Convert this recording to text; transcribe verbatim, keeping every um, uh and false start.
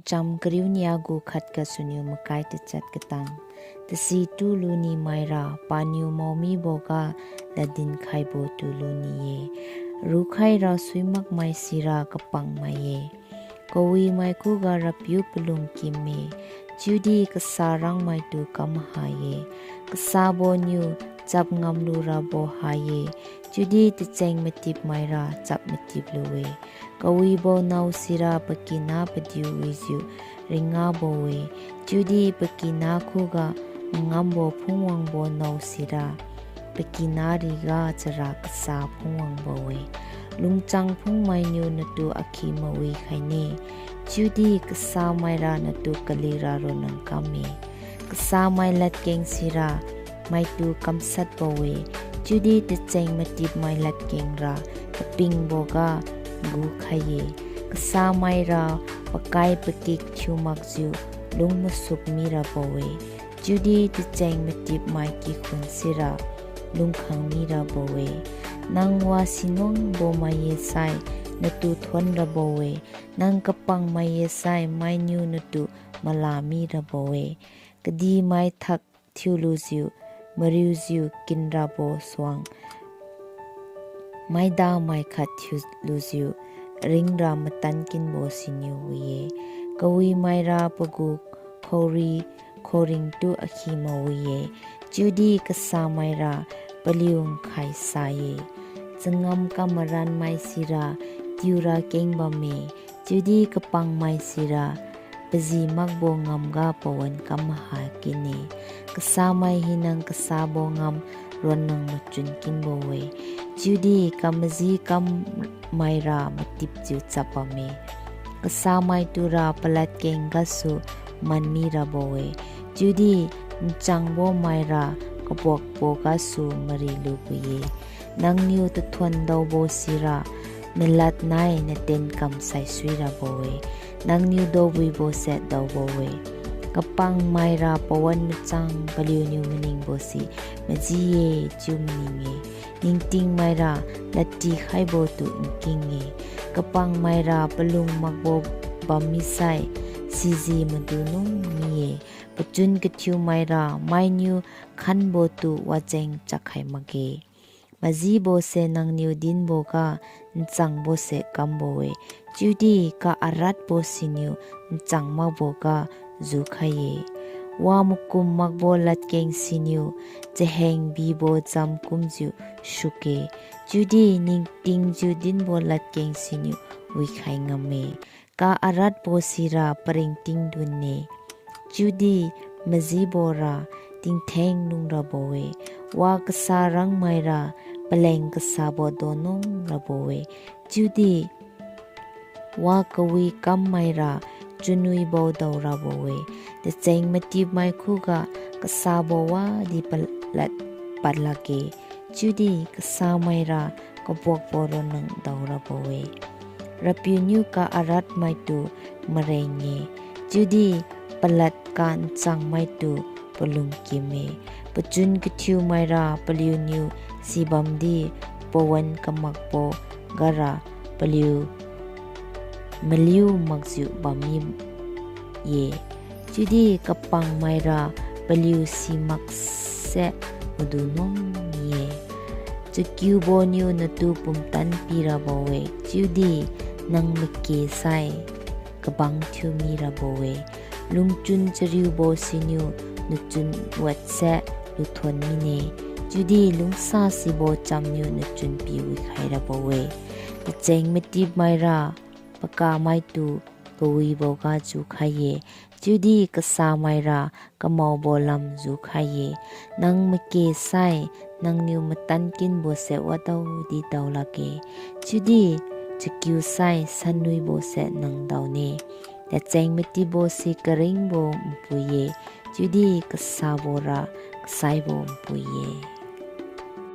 Cham kariu nia gu khat gasuniu makai tachat katang. Tasi tu luni maira paniu maomiboga ladin khaibo tu luni-e. Rukhaira suimakmai sira kapangmai-e. Kawimai khuga RAPIU palung kim-e, chiudi kasa rangmaitu kam ha-e. Kasaboniu chap ngamlu rabo ha-e, chiudi tacheng matipmaira chap matip lu-e. Kawibo nao sira pakina padiu wijiu ringabo-e, chiudi pakina khuga mangambo phungwangbo nao sira pakina riga chara kasa phungwangbo-e. Lungchang phungmainiu natu akhi mawi khaine, chiudi kasamaira natu kalira ronang kamme. Kasamai ladkeng sira maitu kamshatbo-e, chiudi tacheng matipmai ladkeng ra kapingboga gukhai-e. Kasamaira pakai pakik thiu makjiu lung masuk mirabo-e, chiudi tacheng matipmai kikhun sira lungkhang mirabo-e. Nang wasinuangbo mai-e sai natu thuon rabo-e, nang kapangmai-e sai mainiu natu mala mirabo-e. Kadihmai thak thiulujiu, mariujiu kinrabo suang maidamai khat thiulujiu, ringra matankinbo siniu wi-e. Kawimaira pagu khaori khaoringtu akhi mawi-e, chiudi kasamaira paliu nkhai sa-e. Changam kamaranmai sira tiura keng bamme, chiudi kapangmai sira paji makbo ngamga pawan kam maha kinne. Kasamai hinang kasabo ngam ronnang machun kinbo-e, chiudi kamaji kammaira matipjiu chap bamme. Kasamai tura paladkeng gasu manmi rabo-e, chiudi nchangbo maira kabuakbo gasu mari lubo-e. Nangniu tathuon daobo sira nalad nai natienkam saisui rabo-e, nangniu daobuibose daobo-e. Kapangmaira pawan machang paliuniu maningbo si maji-e chiu maning-e, ningtingmaira ladtikhaibo tu nking-e. Kapangmaira palung makbo bammi sai siji madunung mi-e, pachun kathiumaira mainiu khanbo tu wajeng chakkhai makge. Majibose nangniu dinboga nchangbo se kambo-e, chiudi ka-aratbo siniu nchang makboga jukhai-e. Wa makum makbo ladkeng siniu chaheng bibo cham kumjiu sukge, chiudi ningtingjiu dinbo ladkeng siniu wikhai ngamme. Ka-aratbo sira paringting dunne, chiudi majibora tingtheng lungrabo-e. Wa kasa rangmaira paleng kasabo donung rabo-e, chiudi wa kawi kammaira chunwibo daorabo-e. Tacheng matipmai khuga kasabo wadi palad pad lakge, chiudi kasamaira kabuakbo ronnang daorabo-e. RAPIU niu ka-aratmaitu mareng-e, chiudi palad ka nchangmaitu palung kim-e. Pachun kathiumaira paliuniu sibamdi pawan kamakbo gara paliu maliu makjiu bammi-e, chiudi kapangmaira paliu simakse madunung mi-e. Chakiuboniu natu pumtan pirabo-e, chiudi nang make sai kabang thiu mirabo-e. Lungchun chariubo siniu nachun watse luthuon mine, chiudi lungsasibo chamniu nachun piwikhai rabo-e. Tacheng matipmaira pakamaitu kawiboga jukhai-e, chiudi kasamaira kamaobo lam jukhai-e. Nang make sai nangniu matankinbose wadaodi dao lakge, chiudi chakiu sai sanwibose nang daone. Tacheng matipbo si karingbo npui-e, chiudi kasabora kasaibo npui-e.